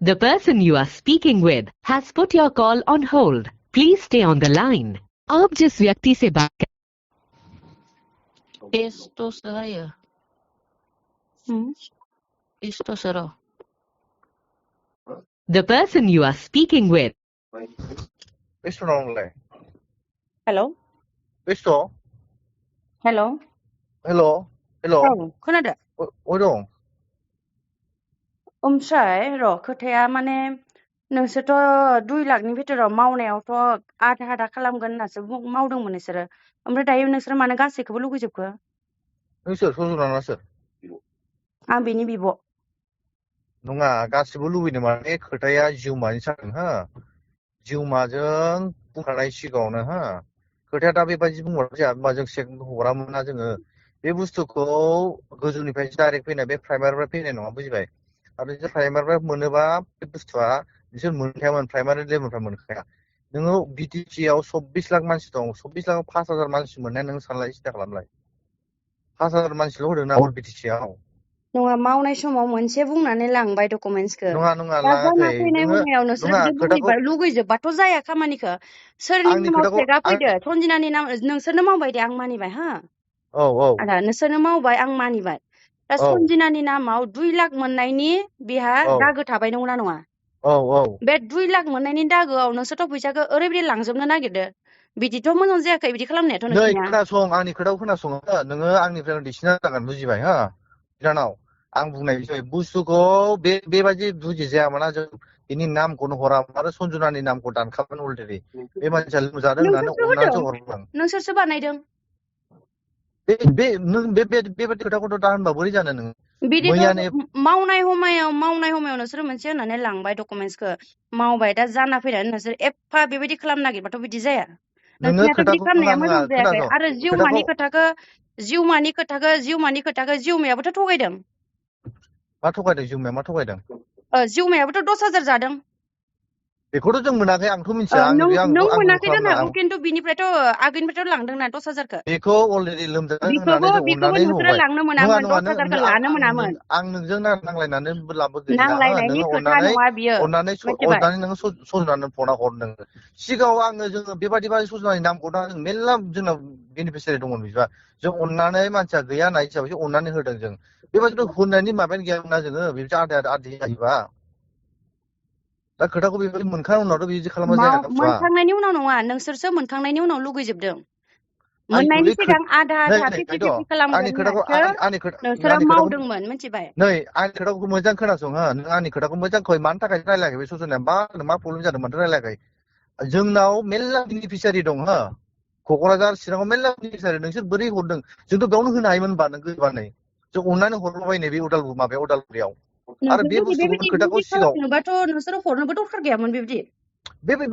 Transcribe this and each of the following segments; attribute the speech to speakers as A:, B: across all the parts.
A: The person you are speaking with has put your call on hold. Please stay on the line. आप जिस व्यक्ति से बात कर
B: Esto será ya. Esto será.
A: The person you are speaking with.
C: Esto नंलाय
D: hello
C: Esto
D: hello
C: hello hello
D: औ खोनादो
C: अ दं
D: ओमफ्राय र' खोथाया माने नोंसोरथ' 2 लाखनि भितराव मावनायावथ' आधा खालामगोन होननासो मावदोंमोन नोंसोरो ओमफ्राय दायो नोंसोर मानो गासैखौबो लुगैजोबखो
C: नों सोर सज'ना सोर
D: आं बेनि बिब'
C: नङा गासिबो लुबैनो माने खोथाया जिउमानि जागोन हो जिउमाजों बुंखानाय सिगाङावनो हो खोथाया दा बेबायदि बुंबाथ' जाया होमबा जों सेक हरामोन ना जोङो बे बुस्थुखौ गोजौनिफ्राय डाइरेक्ट फैनाय बे प्राइमारिनिफ्राय फैनाय नङा बुजिबाय आरो नोंसोर प्राइमारिनिफ्राय मोनोबा बे बुस्थुआ नोंसोर मोनखायामोन प्राइमारि लेभेलनिफ्राय मोनखाया नोङो बिटिसि आव 24 लाख मानसि दं 24 लाखाव 5,000 मानसि मोननाय नों सानलाय सिन्था खालामलाय 5,000 मानसिल' होदों ना बिटिसि आव
D: नङा मावनाय समाव मोनसे बुंनानै लांबाय डकुमेन्टसखौ
C: नङा
D: दा जाना
C: लाङाखै
D: फैनाय
C: नोङो
D: उनाव नोंसोर
C: नङा
D: बिदि
C: खोथाखौ
D: लुगैजोबबाथ' जाया खामानिखौ सोरनि
C: आंनि
D: नामाव
C: खोथाखौ
D: चेकआ
C: आं
D: फैदो सन्जिनानि नाम नोंसोरनो मावबाय दे आं मानिबाय हा
C: औ औ
D: आदा नोंसोरनो मावबाय आं मानिबाय दा
C: औ
D: सन्जिनानि नामाव 2 लाख मोननायनि बेहा
C: औ
D: दागो थाबाय नंगौना नङा
C: औ औ
D: बे 2 लाख मोननायनि दागोआव नोंसोरथ' फैसाखौ ओरैबायदि लांजोबनो नागिरदो बिदिथ' मोजां जायाखै बिदि खालामनायाथ'
C: नै
D: नोंसिनिया
C: खोनासं आंनि खोथाखौ खोनासं नोङो आंनिफ्राय उन्दैसिना जागोन बुजिबाय हो बिनानाव आं बुंनाय जाबाय बुस्थुखौ बेबायदि बुजिजायामोना जों बेनि नामखौनो हरामोन आरो सन्जुनानि नामखौ दानखाबाय अलरेडि बे मानसिया लोमजादों होननानै
D: नोंसोरसो
C: अननानैसो
D: होदों
C: हरदों
D: नोंसोरसो बानायदों
C: बेबायदि खोथाखौथ' दा होनबा बोरै जानो नोङो
D: बिदिथ'
C: मैयानो
D: मावनाय समायाव नोंसोर मोनसे होननानै लांबाय डकुमेन्टसखौ मावबाय दा जाना फैनानै नोंसोर एफा बेबायदि खालामनो नागिरबाथ' बिदि जाया
C: नोङो
D: नोंसिनियाथ' बिदि
C: खोथाखौ
D: खालामनाया
C: नङा
D: मोजां जायाखै
C: खोनासं
D: आरो
C: खोथाखौ
D: जिउमानि खोथाखौ जिउमायाबोथ' थगायदों
C: मा थगायदों जिउमाया मा थगायदों
D: जिउमायाबोथ' 10,000 जादों
C: बेखौथ' जों मोनाखै आंथ' मिथिया
D: नों
C: आं भुल
D: मोनाखै जानो
C: खालामनो
D: हागौ खिन्थु बिनिफ्रायथ' आगोलनिफ्रायथ' लांदोंना 10,000खौ
C: बेखौ अलरेडि लोमजादों
D: बिखौबो
C: होननानै जों
D: बिखौबो
C: अननानै
D: नोंसोरो
C: होबाय
D: लांनो
C: नङा
D: मोनामोन
C: नङा
D: 10,000खौ लानो मोनामोन
C: आं नोंजों नांलायनानै लाबो गैया
D: नांलायनायनि
C: नोङो
D: खोथा नङा बियो मिथिबाय
C: नोङो सजनानै फना हर नोङो सिगाङाव जोङो बेबायदि सजनानि नामखौ दा जों मेरला जोंनाव बेनिफिसियारि दंमोन बिदिबा जों अननानै मानसिया गैया होननाय हिसाबैसो अननानै होदों जों बेबायदिथ' होनायनि माबायानो गैयामोन जोङो बेबायदि आदि जायोबा दा खोथाखौ बेबायदि मोनखांनायनि उनावथ' बिदि खालामबा जाया ना बुस्थुआ
D: मोनखांनायनि उनाव नङा नोंसोरसो मोनखांनायनि उनाव लुगैजोबदों मोननायनि
C: आइजोलै
D: सिगां आधा फिफ्टि
C: बेनोथ'
D: फिफ्टि खालामगोन
C: आंनि खोथाखौ
D: होननासो नोंसोरो
C: आंनि खोथाखौ
D: मावदोंमोन मिथिबाय
C: नै आंनि खोथाखौ मोजां खोनासं हो नों आंनि खोथाखौ मोजां खय मानि थाखाय रायलायाखै बे सजनाया मा प्रब्लेम जादों माथो रायलायाखै जोंनाव मेरला बेनिफिसियारि दं हो क'क्राझार चिराङाव मेरला बेनिफिसियारि नोंसोर बोरै हरदों जोंथ' बेयावनो होनो हायोमोन होनबा नों गैबानै जों अननानै हरलाबायनाय बे उदालगुरियाव आरो बे
D: नोंसोर
C: बुस्थुखौ खोथाखौ
D: बेबायदि
C: सिगाङाव
D: खालामनोबाथ' नोंसोरो हरनोबो दरखार गैयामोन बेबायदि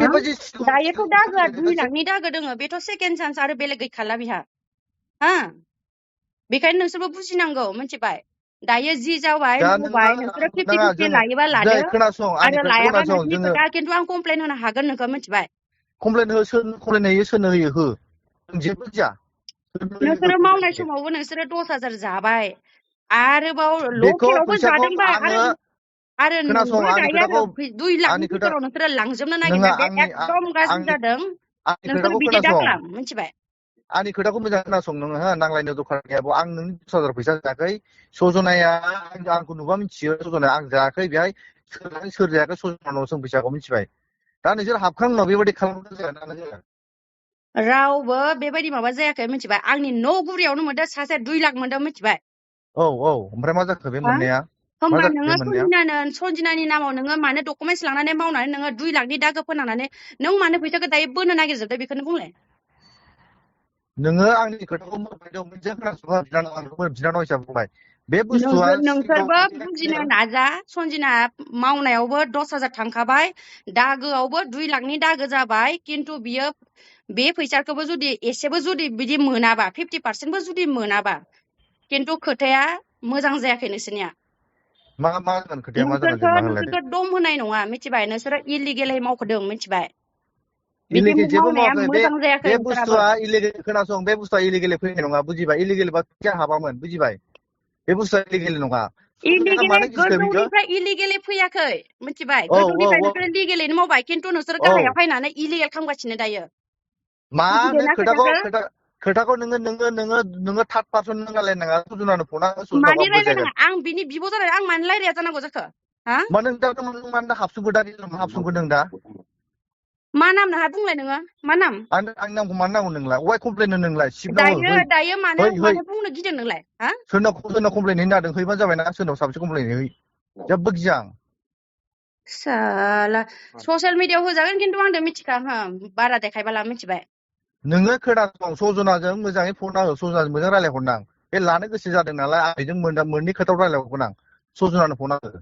C: बेबायदि
D: दायोथ' दागोआ 2 लाखनि दागो दोङो बेथ' सेकेन्ड चान्स आरो बेलेग गैखाला बिहा हा बेखायनो नोंसोरबो बुजिनांगौ मिथिबाय दायो जि जाबाय
C: दा
D: मावबाय नोंसोरो 50-50
C: जोङो
D: लायोबा
C: नै
D: लादो
C: खोनासं आंनि
D: आरो
C: खोथाखौ
D: लायाबा
C: खोनासं
D: नोंसिनि
C: जोङो
D: खोथा खिन्थु आं कमप्लेन होनो हागोन नोंखौ मिथिबाय
C: कमप्लेन होयो सोरनो होयो हो जेबो जाया
D: नोंसोरो मावनाय समावबो नोंसोरो 10,000 जाबाय आरोबाव
C: बेखौ
D: लकेलावबो
C: फैसाखौ
D: जादोंबा
C: आङो
D: आरो
C: खोनासं
D: नोंबो
C: आंनि
D: दायो
C: खोथाखौ
D: आरो 2 लाखनि
C: आंनि खोथा
D: भितराव नोंसोरो लांजोबनो
C: नोङा
D: नागिरदों बे
C: आंनि
D: एकदम गाज्रि
C: आंनि
D: जादों
C: आंनि
D: नोंसोरो
C: खोथाखौ
D: बिदि दा
C: खोनासं
D: खालाम मिथिबाय
C: आंनि खोथाखौ मोजां खोनासं नोङो हो नांलायनो दरखार गैया आं नोंनि 10,000 फैसा जायाखै सजनाया आंखौ नुबा मिथियो सजनाया आं जायाखै बेहाय सोर जायाखै सजनानाव जों फैसाखौ मिथिबाय दा नोंसोर हाबखांनायनि उनाव बेबायदि खालामनो जाया
D: रावबो बेबायदि माबा जायाखै मिथिबाय आंनि न' गुरियावनो मोनदों सासे 2 लाख मोनदों मिथिबाय
C: औ ओमफ्राय मा जाखो बे
D: हा
C: मोननाया मा
D: होमबा
C: जाखो बे
D: नोङो
C: मोननाया
D: सन्जिनानि नामाव नोङो मानो डकुमेन्टस लांनानै मावनानै नोङो 2 लाखनि दागो फोनांनानै नों मानो फैसाखौ दायो बोनो नागिरजोबदों बेखौनो बुंलाय
C: नोङो आंनि खोथाखौ मोजां खोनासं बिनानाव हिसाबै बुंबाय बे बुस्थुआ
D: नोंसोरबो बुजिनो नाजा सन्जिना मावनायावबो 10,000 थांखाबाय दागोआवबो 2 लाखनि दागो जाबाय खिन्थु बियो बे फैसाखौबो जुदि एसेबो जुदि बिदि मोनाबा 50% बो जुदि मोनाबा खिन्थु खोथाया मोजां जायाखै नोंसोरनिया
C: मा जागोन खोथाया मा जागोन जेनेबा होनलायदो
D: नोंसोरखौ दम होनाय नङा मिथिबाय नोंसोरो इलिगेलै मावखदों मिथिबाय बिदि
C: इलिगेल जेबो
D: मावनाया
C: मावाखै
D: मोजां जायाखै
C: बे
D: नोंसोराबो
C: बुस्थुआ इलिगेल खोनासं बे बुस्थुआ इलिगेल फैनाय नङा बुजिबाय इलिगेल बा हाबामोन बुजिबाय बे बुस्थुआ इलिगेल नङा सजनाया मानो गिखो बिखो
D: गोजौनिफ्राय इलिगेलि फैयाखै मिथिबाय
C: औ औ
D: गोजौनिफ्राय
C: औ
D: नोंसोरो लिगेलैनो मावबाय खिन्थु नोंसोरो
C: औ
D: गाहायाव फैनानै इलिगेल खालामगासिनो दायो
C: मा नों
D: बुजिदोंना खोथाखौ
C: खोथाखौ नोङो थार्द पार्सन नों रायलायनाङा सजनानो फना सजनाखौ
D: मानि
C: आं बुजायगोन
D: रायलायनाङा आं बिनि बिब' जानानै आं मानो रायलाया जानांगौ जाखो हा
C: मा नों दा हाबसुंखो दा हाबसुंखो नों दा
D: मा नाम नोंहा बुंलाय नोङो मा नाम
C: आंनि नामखौ मानो नांगौ नोंलाय अवाय कमप्लेन नोंलाय सिबनाव
D: दायो
C: है
D: दायो मानो
C: है है
D: मानो बुंनो गिदों नोंलाय हा
C: सोरनाव कमप्लेन हैनो नागिरदों हैबानो जाबायना सोरनाव साबसे कमप्लेन है जेबो गिया आं
D: साला ससियेल मिडियायाव होजागोन खिन्थु आंदो मिथिखा हो बारा देखायबाला मिथिबाय
C: नोङो खोनासं सजनाजों मोजाङै फन हो सजनाजों मोजां रायलायहरनां बे लानो गोसो जादों नालाय आं बेजों मोननै खोथायाव रायलायहरगोन आं सजनानो फन हो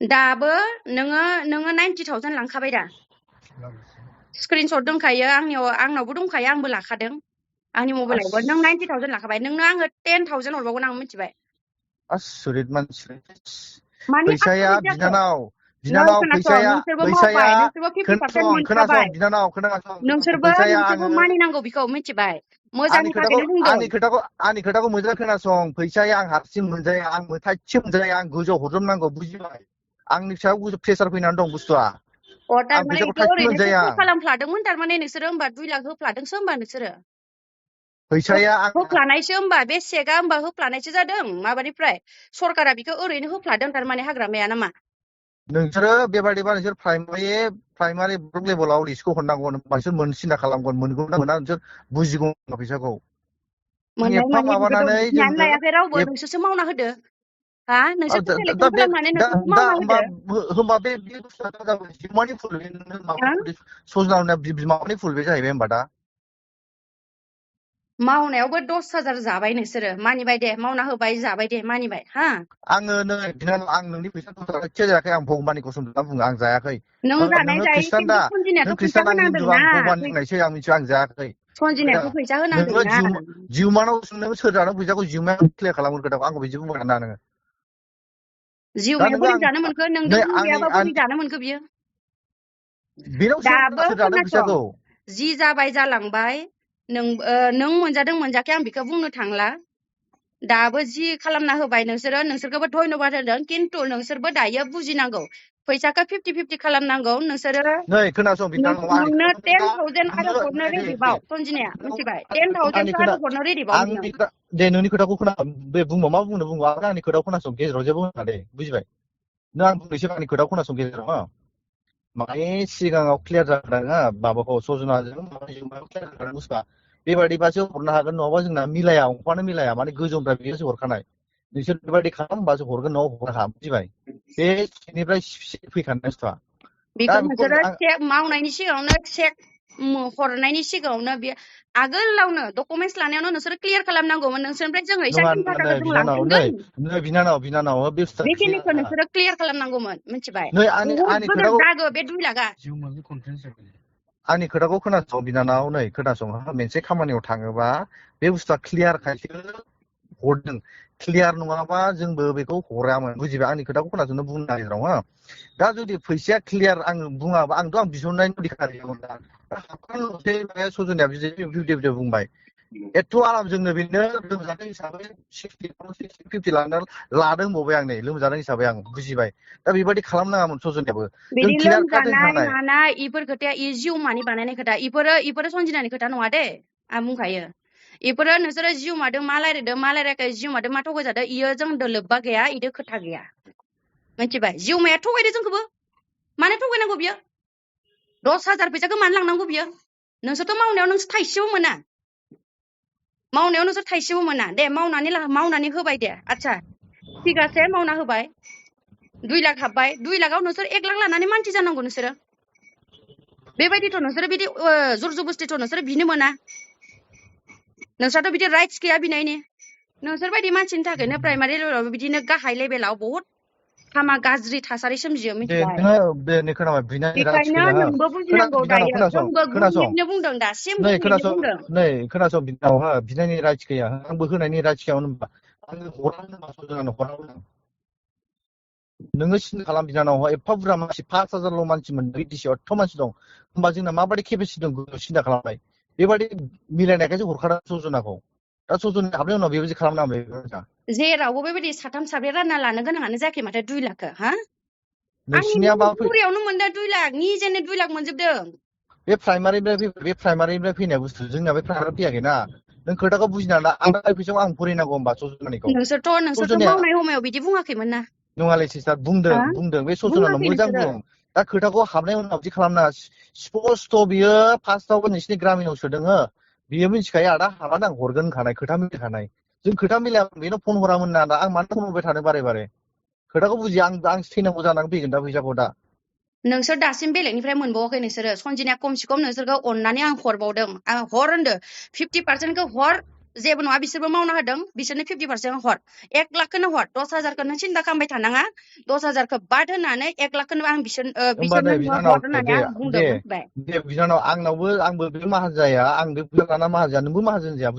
D: दाबो नोङो 90,000 लांखाबाय दा स्क्रिनशट दंखायो आंनावबो दंखायो आंबो लाखादों आंनि मबाइलावबो नों 90,000 लाखाबाय नोंनो आङो 10,000 हरबावगोन आं मिथिबाय
C: आसुरित मानसि
D: मानि
C: फैसाया
D: आसरित जाखो
C: बिनानाव
D: खोनासं नोंसोरबो मावबाय नोंसोरबो 50% मोनखाबाय
C: खोनासं बिनानाव
D: नोंसोरबो
C: फैसाया आङो
D: मानिनांगौ बेखौ मिथिबाय मोजांनि थाखायनो बुंदों
C: आंनि खोथाखौ मोजां खोनासं फैसाया आं हारसिं मोनजाया आं थाइसे मोनजाया आं गोजौआव हरजोबनांगौ बुजिबाय आंनि सायाव गोजौ प्रेसार फैनानै दं बुस्थुआ आं
D: थारमाने
C: फैसाखौ
D: इखौ
C: थाइसे
D: ओरैनोसो
C: मोनजाया
D: कल खालामफ्लादोंमोन थारमाने नोंसोरो होमबा 2 लाख होफ्लादोंसो होमबा नोंसोरो
C: फैसाया आं
D: होफ्लानायसो होमबा बे चेकआ होमबा होफ्लानायसो जादों माबानिफ्राय सरकारा बेखौ ओरैनो होफ्लादों थारमाने हाग्रामाया नामा
C: नोंसोरो बेबादिबा नोंसोर प्राइमारि ब्लक लेभेलाव लिस्टखौ हरनांगौ नोंसोर सिन्था खालामगोन मोनगौ ना मोना नोंसोर बुजिगौ फैसाखौ
D: मोननाय
C: एफा
D: मानि
C: माबानानै
D: बेखौथ' ध्यान
C: जोङो
D: लायाखै रावबो नोंसोरसो मावना होदो हा नोंसोरसो सेलेक्सन खालामनानै नोंसोरसो मावना होदो
C: होमबा बे बुस्थुआ जाबाय बिमानि फुल
D: हा
C: सजनावना बिमानि फुल बे जाहैबाय होमबा दा
D: मावनायावबो 10,000 जाबाय नोंसोरो मानिबाय दे मावना होबाय जाबाय दे मानिबाय हा
C: आङो नै बिनानाव आं नोंनि फैसाखौ एसे जायाखै आं भगबाननि कसम होनना बुङो आं जायाखै
D: नों जानाय
C: नोङो
D: जायै
C: खृष्टान दा
D: खिन्थु
C: नों
D: सन्जिनायाथ' फैसा
C: खृष्टान आं हिन्दु आं
D: होनांदोंना
C: भगबान होननायसो आं मिथिया आं जायाखै
D: सन्जिनायाथ' फैसा
C: नोङो
D: होनांदोंना
C: जिउमानाव नोङो सोर जानो फैसाखौ जिउमाया क्लियार खालामगोन खोथाखौ आंखौ बिदि बुंबाय ना नोङो दा
D: जिउमाया
C: नोङो
D: बोरै
C: आं
D: जानो मोनखो नोंदों
C: नै
D: बुंजायाबा बोरै जानो मोनखो बियो
C: बेनाव
D: दाबो
C: सोर जादों
D: खोनासं
C: फैसाखौ
D: जि जाबाय जालांबाय नों मोनजादों मोनजायाखै आं बेखौ बुंनो थांला दाबो जि खालामना होबाय नोंसोरखौबो धन्यबाद होदों खिन्थु नोंसोरबो दायो बुजिनांगौ फैसाखौ 50-50 खालामनांगौ नोंसोरो
C: नै खोनासं बिनानाव आंनि
D: नोंनो
C: खोथाखौ
D: 10,000 आरो हरनो रेडि बाव सन्जिनाया मिथिबाय 10,000 आरो हरनो रेडि बाव नोङो
C: दे नोंनि खोथाखौ खोना बे बुंबा मा बुंनो आंनि खोथाखौ खोनासं गेजेराव जेबो होना दे बुजिबाय नों आं बुंनोसै आंनि खोथाखौ खोनासं गेजेराव माने सिगाङाव क्लियार जाखादों माबाखौ सजनाजों क्लियार जाखादों बुस्थुआ बेबायदिबासो हरनो हागोन नङाबा जोंना मिलाया अंकआनो मिलाया माने गोजौनिफ्राय बियोसो हरखानाय नोंसोर बेबायदि खालाम होमबासो हरगोन न'आव हरनो बुजिबाय बे सिंनिफ्राय फैखानाय बुस्थुआ दा
D: बेखौ
C: बेखौ
D: नोंसोरो चेक मावनायनि सिगाङावनो चेक हरनायनि सिगाङावनो बे आगोलावनो डकुमेन्टस लानायावनो नोंसोरो क्लियार खालामनांगौमोन नोंसोरनिफ्राय जोङो
C: नङा
D: इसांखिनि थाखाखौ
C: नै
D: जों
C: बिनानाव
D: लांफिनगोन
C: नै बिनानाव बे बुस्थुआ
D: बेखिनिखौ नोंसोरो क्लियार खालामनांगौमोन मिथिबाय
C: नै
D: बहुत
C: आंनि
D: गोदोर
C: खोथाखौ
D: दागो बे 2 लाखआ
C: आंनि खोथाखौ खोनासं बिनानाव नै खोनासं मोनसे खामानियाव थाङोबा बे बुस्थुआ क्लियार खायसो हरदों क्लियार नङाबा जोंबो बेखौ हरामोन बुजिबाय आंनि खोथाखौ खोनासंनो बुंनो नागिरदों दा जुदि फैसाया क्लियार आङो बुङाबा आं बिहरनायनि अधिकार गैयामोन दा सजनाया बिदि बुंबाय एथ' आराम जोंनो बेनो लोमजादों हिसाबै 60-50 लादों होनबावबाय आं नै लोमजादों हिसाबै आं बुजिबाय दा बेबायदि खालामनाङामोन सजनायाबो जों
D: बिदि
C: क्लियार काट
D: लोमजानाय
C: होखानाय
D: मानाय इफोर खोथाया जिउमानि बानायनाय खोथा इफोरो सन्जिनानि खोथा नङा दे आं बुंखायो इफोरो नोंसोरो जिउमादों मा रायलायदों मा रायलायाखै जिउमादों मा थगायजादों इयो जोंदो लोब्बा गैया इदो खोथा गैया मिथिबाय जिउमाया थगायदो जोंखौबो मानो थगायनांगौ बियो 10,000 फैसाखौ मानो लांनांगौ बियो नोंसोरथ' मावनायाव नोंसोर थाइसेबो मोना दे मावनानै होबाय दे आच्छा थिगासे मावना होबाय 2 लाख हाबबाय 2 लाखआव नोंसोर 1 लाख लानानै मानसि जानांगौ नोंसोरो बेबायदिथ' नोंसोरो बिदि जर जबस्तिथ' नोंसोरो बिनो मोना नोंस्राथ' बिदि राइट्स गैया बिनायनि नोंसोर बायदि मानसिनि थाखायनो प्राइमारि लेभेलाव बिदिनो गाहाय लेभेलाव बहुत हामा गाज्रि थासारि सोमजियो मिथिबाय
C: नै खोनाबाय बिनायनि राइट्स
D: बेखायनो
C: गैया
D: नोंबो बुजिनांगौ
C: बिनानाव
D: दायो जोंबो
C: खोनासं
D: गुरैयैनो बुंदों दासिम
C: नै
D: गुरैयैनो बुंदों
C: खोनासं बिनानाव बिनायनि राइट्स गैया आंबो होनायनि राइट्स गैया होनबा आङो हरानो नोङो सिन्था खालाम बिनानाव एफा बुरजा मानसि 5,000ल' मानसिमोन बिटिसिआव एथ' मानसि दं होमबा जोंना माबायदि केपेसिटि दं सिन्था खालामबाय बेबायदि मिलायनायखायसो हरखादों सजनाखौ दा सजना हाबनायनि उनाव बेबायदि खालामनांगौ
D: जेरावबो बेबायदि साथाम साब्रै रानना लानो गोनाङानो जायाखै माथो 2 लाखखौ हा आंनि
C: नोंसिनिया मा
D: बुरियावनो मोनदों 2 लाख निजेनो 2 लाख मोनजोबदों
C: बे प्राइमारिनिफ्राय फैनाय बुस्थु जोंना बे प्राइमारि फैयाखैना नों खोथाखौ बुजिना ला आं दा फैसाखौ आं फरायनांगौ होमबा सजनानिखौ
D: नोंसोरथ'
C: सजनाया
D: मावनाय समायाव बिदि बुङाखैमोन ना
C: नङालै सिस्टार बुंदों
D: हा
C: बुंदों बे सजनानो
D: बुङाखै
C: मोजां
D: नोंसोरो
C: बुं दा खोथाखौ हाबनाय उनाव बिदि खालामना स्पस्ट' बियो फार्स्टआवबो नोंसिनि ग्रामिनाव सोदों हो बियो मिथिखायो आदा हाबानो आं हरगोन होनखानाय खोथा मिलायखानाय जों खोथा मिलाया बेनो फन हरामोन ना आं मानो फन हरबाय थानो बारे बारे खोथाखौ बुजिया आं थैनांगौ जानानै फैगोन दा फैसाखौ दा
D: नोंसोर दासिम बेलेगनिफ्राय मोनबावाखै नोंसोरो सन्जिनाया खमसे खम नोंसोरखौ अननानै आं हरबावदों आं हर होनदो 50%खौ हर जेबो नङा बिसोरबो मावना होदों बिसोरनो 50% हर 1 लाखखौनो हर 10,000खौ नों सिन्था खालामबाय थानाङा 10,000खौ बाद होनानै 1 लाखखौनो आं
C: होमबा
D: बिसोरनो
C: नै
D: नोङो
C: बिनानाव
D: हर होननानै आं बुंदों मिथिबाय
C: दे बिनानाव आंबो बे माहाजोन जाया आं बे बुजाना माहाजन जाया नोंबो माहाजोन जाया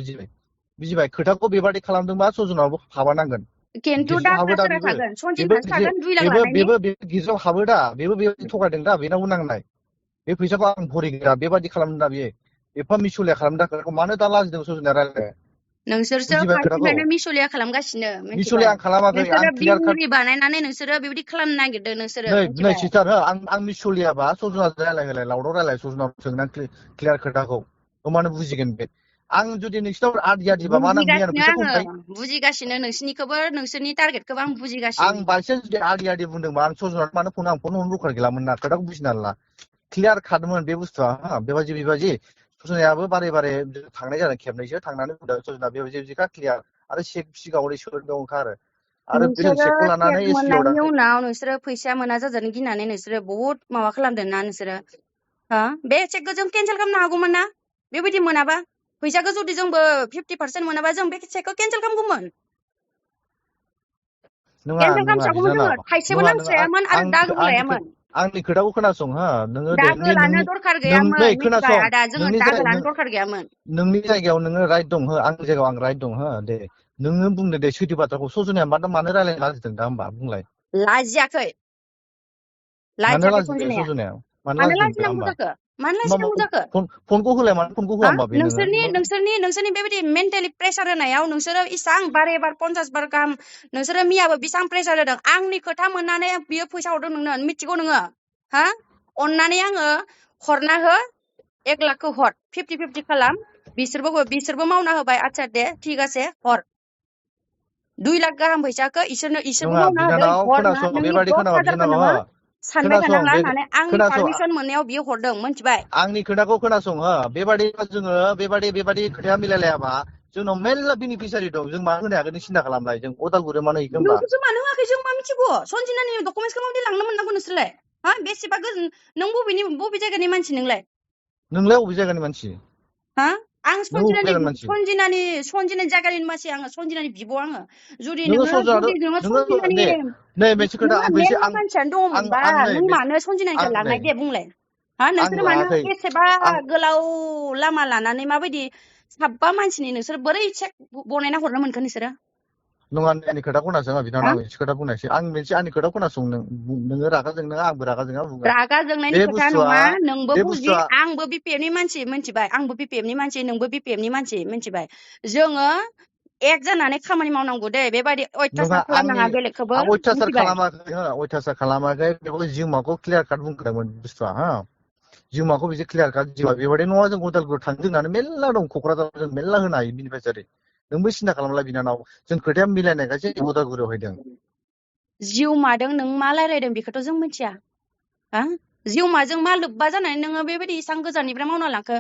C: बुजिबाय खोथाखौ बेबादि खालामदोंबा सजनावबो हाबा नांगोन
D: खिन्थु
C: गिर्जायाव हाबो दा
D: डाटाफोरा
C: बेबो
D: थागोन
C: बेबो
D: सन्जिनासो थागोन 2 लाख लानायनि
C: बेबो गिर्जायाव हाबो दा बेबो बेबायदि थगायदों दा बेनावबो नांनाय बे फैसाखौ आं भरिग्रा बेबादि खालामदों दा बेयो एफा मिसुलिया खालामदों खोथाखौ मानो दा लाजिदों सजनाया रायलायनो
D: नोंसोरसो
C: बुजिबाय खोथाखौ
D: फार्स्टनिफ्रायनो मिसलिया खालामगासिनो
C: मिसुलिया
D: मिथिबाय
C: आं खालामाखै आं
D: नोंसोरो
C: क्लियार काट
D: बिउरि बानायनानै नोंसोरो बेबायदि खालामनो नागिरदों नोंसोरो
C: नै
D: मिथिबाय
C: सिस्टार हो आं मिसलियाबा सजना रायलाय लावदाव रायलाय सजनाव सोंना क्लियार खोथाखौ होमबानो बुजिगोन बे आं जुदि नोंसिनाव आदि आदिबा मा नां मैयानो फैसाखौ होखायो
D: बुजिगासिनो नोंसिनिखौबो नोंसोरनि टारगेटखौबो आं
C: आं
D: बुजिगासिनो
C: बायसान्स जुदि आदि बुंदोंबा आं सजनाव मानो फन हरनो दरखार गैलामोन ना खोथाखौ बुजिना ला क्लियार खादोंमोन बे बुस्थुआ बेबायदि सजनायाबो बारे थांनाय जादों खेबनैसो थांनानै बुंदों सजना बेबायदिखा क्लियार आरो सिगाङाव सोदों ओंखारो आरो जों
D: नोंसोरो
C: चेकखौ लानानै
D: चेक
C: एसपिआव
D: मोननायनि
C: दाख्लै
D: उनाव नोंसोरो फैसा मोना जाजानो गिनानै नोंसोरो बहुत माबा खालामदों ना नोंसोरो हा बे चेकखौ जों केन्सेल खालामनो हागौमोन ना बेबायदि मोनाबा फैसाखौ जुदि जोंबो 50% मोनाबा जों बे चेकखौ केन्सेल खालामगौमोन केन्सेल खालामजागौमोन जोङो थाइसेबो नांस्रायामोन आरो दागोबो लायामोन
C: आंनि खोथाखौ खोनासं हो नोङो दे
D: दागो लानो दरखार गैयामोन
C: नै
D: मिथिबाय
C: खोनासं
D: आदा जोङो दागो लानो दरखार गैयामोन
C: नोंनि जायगायाव नोङो राइट दं हो आंनि जायगायाव आं राइट दं हो दे नोङो बुंदो दे सैथो बाथ्राखौ सजनाया मानो रायलायनो लाजिदों दा होमबा बुंलाय
D: लाजियाखै
C: मानो
D: लाजियाखै
C: लाजिदों
D: सन्जिनाया
C: सजनाया मानो
D: मानो
C: लाजिदों दा
D: लाजिनांगौ
C: होमबा
D: जाखो मानो लाजिनांगौ जाखो
C: फनखौ होलाय मानो फनखौ होआ होमबा बे
D: नोंसोरनि बेबायदि मेन्टेलि प्रेसार होनायाव नोंसोरो इसां बारे बार 50 बार गाहाम नोंसोरो मियाबो बेसां प्रेसार होदों आंनि खोथा मोननानै बियो फैसा हरदों नोंनो मिथिगौ नोङो हा अननानै आङो हरना हो 1 लाखखौ हर 50-50 खालाम बिसोरबो मावना होबाय आচ্ছা दे थिग আছে हर 2 लाख गाहाम फैसाखौ इसोरबो
C: नङा
D: मावना होदों
C: बिनानाव
D: हर
C: खोनासं
D: नोंनि
C: बेबादि खोनाबा
D: 10,000खौ
C: बिनानाव
D: नोङो
C: हो
D: सानबाय
C: खोनासं
D: थानांला
C: बे
D: होननानै आंनि
C: खोनासं
D: पारमिसन मोननायाव बियो हरदों मिथिबाय
C: आंनि खोथाखौ खोनासं हो जोङो बेबादि खोथाया मिलायलायाबा जोंनाव मेरला बेनिफिसियारि दं जों मानो होनो हागोन सिन्था खालामलाय जों अदालगुरियाव मानो हैगोन होमबा
D: नोंखौसो मानो होआखै जों मा मिथिगौ सन्जिनानि डकुमेन्टसखौ माबायदि लांनो मोननांगौ नोंसोरलाय हा बेसेबा गोजोन नों बबे जायगानि मानसि नोंलाय
C: बबे जायगानि मानसि
D: हा आं
C: नों बबे जायगानि मानसि
D: सन्जिनानि जायगानि मानसि आङो सन्जिनानि बिब' आङो जुदि
C: नोङो
D: नोङो
C: नोङो
D: सन्जिनानि
C: दे नै मोनसे खोथा
D: नोङो
C: आं
D: मेरला मानसियानो दङमोनबा
C: आं नै
D: नों मानो सन्जिनानिखौ
C: आं नै
D: लांनाय दे बुंलाय हा
C: आं
D: नोंसोर मानो
C: लाङाखै
D: एसेबा
C: आं
D: गोलाव लामा लानानै माबायदि साबा मानसिनि नोंसोर बोरै चेक बनायना हरनो मोनखो नोंसोरो
C: नङा आंनि खोथा खोनासं बिनानाव आं मोनसे खोथा बुंनायसै आंनि खोथा खोनासं नोङो रागा जोंनो आंबो रागा जोंना बुङो
D: रागा जोंनायनि
C: बे
D: खोथा
C: बुस्थुआ
D: नङा नोंबो
C: बे
D: बुजि
C: बुस्थुआ
D: आंबो बिपिएफनि मानसि मिथिबाय आंबो बिपिएफनि मानसि नोंबो बिपिएफनि मानसि मिथिबाय जोङो एक जानानै खामानि मावनांगौ दे बेबायदि
C: नङा
D: अयथासार खालामनाङा बेलेगखौबो
C: आं
D: मिथिबाय
C: अयथासार खालामाखै बेखौ जिउमाखौ क्लियार काट बुंखादोंमोन बुस्थुआ हा जिउमाखौ बिदि क्लियार काट जिउमा बेबायदि नङा जों उदालगुरियाव थांदों होननानै मेरला दं क'क्राझाराव जों मेरला होनो हायो बेनिफिसियारि नोंबो सिन्था खालामला बिनानाव जों खोथाया मिलायनायखायसो उदालगुरियाव हैदों
D: जिउमादों नों मा रायलायदों बेखौथ' जों मिथिया हा जिउमाजों मा लोब्बा जानानै नोङो बेबायदि इसां गोजाननिफ्राय मावना लांखो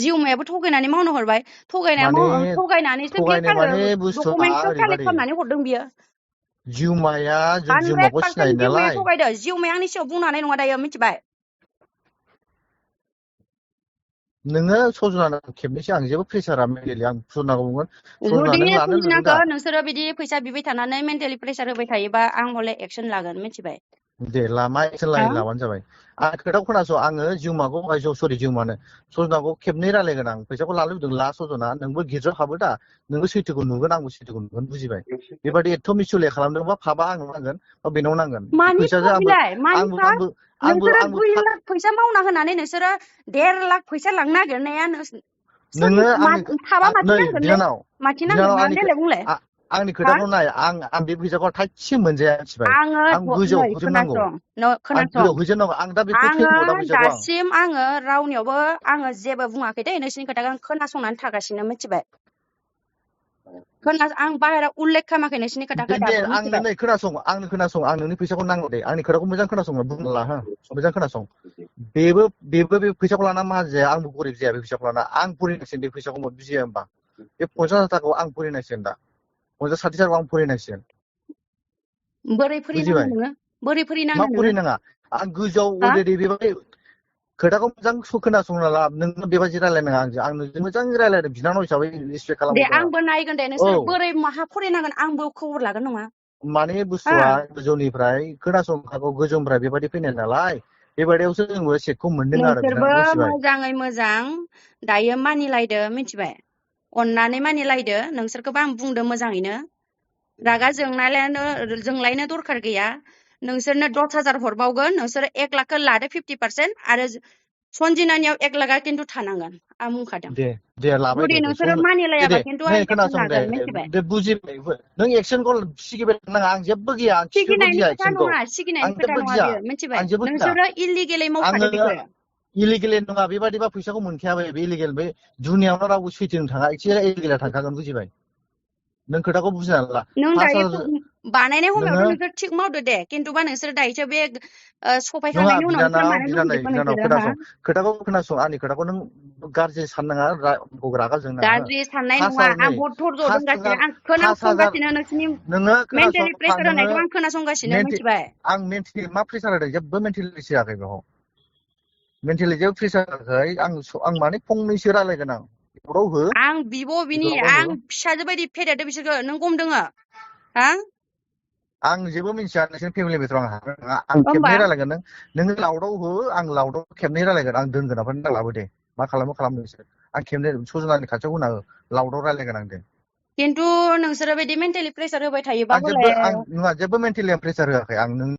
D: जिउमायाबो थगायनानै मावना हरबाय थगायनानैसो बे
C: थगायनाय माने बुस्थुआ
D: डकुमेन्टखौ कालेक्ट
C: ओरैबायदि
D: खालामनानै हरदों बियो
C: जिउमाया जों जिउमाखौ सिनायो
D: 100% जिउमाया
C: नालाय
D: थगायदो जिउमाया आंनि सिगाङाव बुंनो हानाय नङा दायो मिथिबाय
C: नोङो सजनानो खेबनैसो आं जेबो प्रेसारा मेन्टेलि आं सजनाखौ बुंगोन सजना
D: जुदि
C: नों लानो लुबैदों
D: सन्जिनाखौ
C: दा
D: नोंसोरो बिदि फैसा बिबाय थानानै मेन्टेलि प्रेसार होबाय थायोबा आं हले एक्सन लागोन मिथिबाय
C: दे मा एक्सन लाबानो जाबाय आं खोथाखौ खोनासं आङो जिउमाखौ जिउमानो सजनाखौ खेबनै रायलायगोन आं फैसाखौ लानो लुबैदों ला सजना नोंबो गिर्जायाव हाबो दा नोंबो सैथोखौ नुगोन आंबो सैथोखौ नुगोन बुजिबाय बेबादि एथ' मिसुलिया खालामदोंबा फाबा आंनाव नांगोन बा बेनाव नांगोन
D: मानि
C: फैसाजों
D: फाब बिलाय मानि
C: आंबो
D: फाब
C: आंबो आंबो
D: नोंसोरो
C: आंबो
D: 2 लाख फैसा मावना होनानै नोंसोरो 1.5 लाख फैसा लांनो नागिरनाया
C: नोङो आंनि
D: थाबा माथि
C: नै
D: नांगोनलै
C: बिनानाव
D: माथि नांगोन मा
C: आंनि
D: देलाय बुंलाय
C: आंनि खोथाखौ नाय आं बे फैसाखौ थाइसे मोनजाया मिथिबाय
D: आङो
C: आं गोजौआव होजोबनांगौ
D: खोनासं
C: आं
D: खोनासं
C: गोजौआव होजोबनांगौ आं दा बेखौ
D: आङो
C: फेक हरा फैसाखौ आं
D: दासिम आङो रावनियावबो आङो जेबो बुङाखै दे नोंसिनि खोथाखौ आं खोनासंनानै थागासिनो मिथिबाय आं बाहेराव उल्लेख खालामाखै नोंसिनि खोथाखौ
C: दे
D: दाबो
C: आंनो
D: मिथिबाय
C: नै खोनासं आं नोंनि फैसाखौ नांगौ दे आंनि खोथाखौ मोजां खोनासं बुंनो ला हो मोजां खोनासं बेबो बे फैसाखौ लाना मा जाया आंबो गरिब जाया बे फैसाखौ लाना आं फरायनांसिगोन बे फैसाखौ बुजिया होमबा बे 50,000 आं फरायनांसिगोन दा 50-60,000 आं फरायनांसिगोन
D: बोरै फरिनाङो
C: बुजिबाय
D: नोङो बोरै
C: मा
D: फरिनाङो नोङो
C: फरायनाङा आं गोजौआव
D: हा
C: अलरेडि बेबायदि खोथाखौ मोजां खोनासंना ला नों बेबायदि रायलायनाङा आं नोंजों मोजां रायलायदों बिनानाव हिसाबै रिसपेक्ट
D: दे
C: खालामहरदों
D: आंबो नायगोन दे
C: आं
D: नोंसोर
C: औ
D: बोरै माहा फरिनांगोन आंबो खबर लागोन नङा
C: माने
D: हा
C: बुस्थुआ गोजौनिफ्राय खोनासंखागौ गोजौनिफ्राय बेबायदि फैनाय नालाय बेबायदियावसो जोंबो सेकखौ मोनदों आरो
D: नोंसोरबो
C: बिनानाव मिथिबाय
D: मोजाङै मोजां दायो मानिलायदो मिथिबाय अननानै मानिलायदो नोंसोरखौबो आं बुंदों मोजाङैनो रागा जोंलायनो दरखार गैया नोंसोरनो 10,000 हरबावगोन नोंसोर 1 लाखखौ लादो 50% आरो सन्जिनानियाव 1 लाखा खिन्थु थानांगोन आं बुंखादों
C: दे लाबाय
D: जुदि
C: दे
D: नोंसोरो
C: दे
D: मानिलायाबा
C: दे
D: खिन्थु
C: नै
D: आं एक्सन
C: खोनासं
D: लागोन मिथिबाय
C: दे बुजिबाय नों एक्सनखौ सिगिबाय नाङा आं जेबो गिया आं खिफिबो
D: सिगिनायनि
C: गिया
D: खोथा
C: एक्सनखौ
D: नङा
C: आं
D: सिगिनायनि खोथा
C: जेबो
D: नङा
C: गिया
D: बेयो मिथिबाय
C: आं जेबो गिया
D: नोंसोरो इलिगेलै
C: आङो
D: मावखादो बेखौ
C: इलिगेल नङा बेबादिबा फैसाखौ मोनखाया बे इलिगेल बे दुनियावनो रावबो सैथोजों थाङा एसे इलिगेला थांखागोन बुजिबाय नों खोथाखौ बुजिना ला
D: नों दायो
C: 5,000
D: बानायनाय
C: नोङो
D: समायावथ' नोंसोर थिग मावदो दे खिन्थुबा नोंसोर दायोसो बे
C: नङा
D: सफायखांनायनि उनाव नोंसोर
C: बिनानाव
D: मानो लुबैदोंबा
C: बिनानाव
D: नोंसोरो हा
C: खोथाखौ आंनि खोथाखौ नों गाज्रि साननाङा रागा जोंनाङा हो
D: गाज्रि साननाय नङा
C: 5,000
D: आं
C: नै
D: बहुत धर्ज
C: 5,000
D: दंगासिनो आं
C: 5,000
D: खोनासंगासिनो नोंसिनि
C: नोङो
D: मेन्टेलि
C: खोनासं
D: प्रेसार
C: नोङो
D: होनायखौ आं खोनासंगासिनो मिथिबाय
C: आं मेन्टेलि मा प्रेसार होदों जेबो मेन्टेलि जायाखै बेयाव मेन्टेलि जेबो प्रेसार होआखै आं माने फंनैसो रायलायगोन आं बेफोराव हो
D: आं बिब' बिनि
C: बेफोराव
D: आं
C: हो
D: फिसाजो बायदि फेदेरदो बिसोरखौ नों गम दोङो हा
C: आं जेबो मिन्थिया नोंसोर फेमिलि मेटाराव आं हाबनो नङा आं
D: होमबा
C: खेबनै रायलायगोन नोङो लाउदाव हो आं लाउदाव खेबनै रायलायगोन आं दोनगोन ओमफ्राय नों लाबो दे मा खालामो नोंसोर आं खेबनै सजनानि खाथियाव होना हो लाउदाव रायलायगोन आं दे
D: खिन्थु नोंसोरो बिदि मेन्टेलि प्रेसार होबाय थायोबा
C: आं
D: हले
C: जेबो मेन्टेलि प्रेसार होआखै आं नों